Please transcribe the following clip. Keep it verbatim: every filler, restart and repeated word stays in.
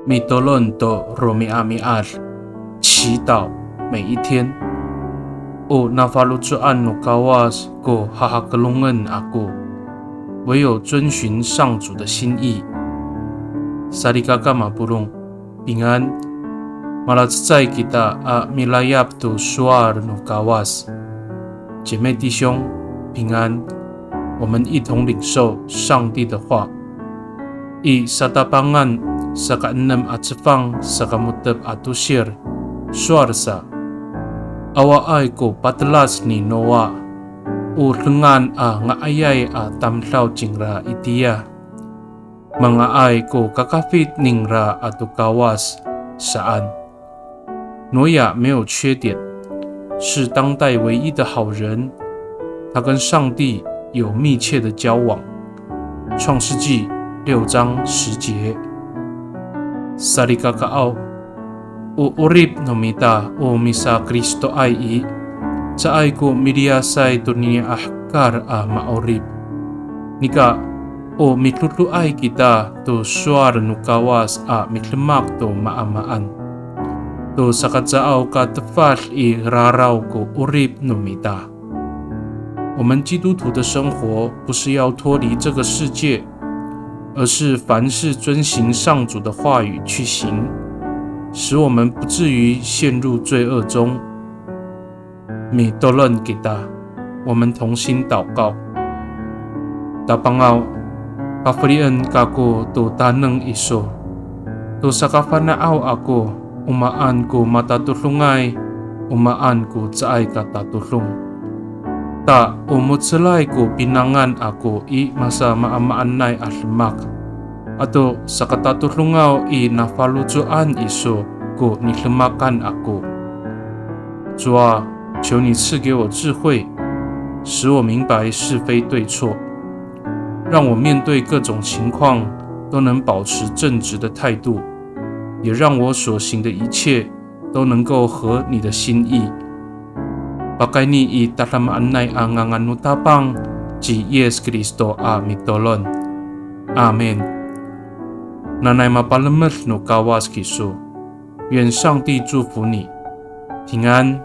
Mitolon to romi'ami'ad, 祈祷每一天。O nafaloco'an no Kawas ko hahakelongen ako, 唯有遵循上主的心意。Salikaka mapolong, 平安。Malacecay kita a milayap to sowal no Kawas. 姐妹弟兄，平安。我们一同领受上帝的话。I Satapangan saka enem a cefang saka mo^tep a tosir, sowal sa, awaay ko patelac ni Noa, o dengan a nga'ayay a tamdaw cingra itiya, manga'ay ko kakafit ningra ato Kawas saan. 挪亚没有缺点，是当代唯一的好人，他跟上帝有密切的交往。创世纪六章十节。Salikakaaw, o 'orip no mita o misaKristoay i, caay ko miliyasay tonini a hekal a ma'orip. Nika, o midodoay kita to sowal no Kawas a midemak to maamaan, to sakacaaw ka tefad i raraw ko 'orip no mita. 我们基督徒的生活不是要脱离这个世界，而是凡事遵行上主的话语去行，使我们不至于陷入罪恶中。Mitolon kita, 我们同心祷告。Tapangaw, pafelien kako to taneng iso, to sakafana'aw ako, o maan ko matatodongay, o maan ko caay ka tatodong. Ta o mo^celay ko pinangan ako i masamaamaanay a demak, ato sakatatodongaw i nafaloco'an iso ko nidemakan ako. 主啊，求你赐给我智慧，使我明白是非对错，让我面对各种情况都能保持正直的态度，也让我所行的一切都能够合你的心意。Pakayni i tadamaanay a ngangan no Tapang ci Yis Kristo a mitolon. Amin. Nanay mapalemed no Kawas kiso. 愿上帝祝福你，平安。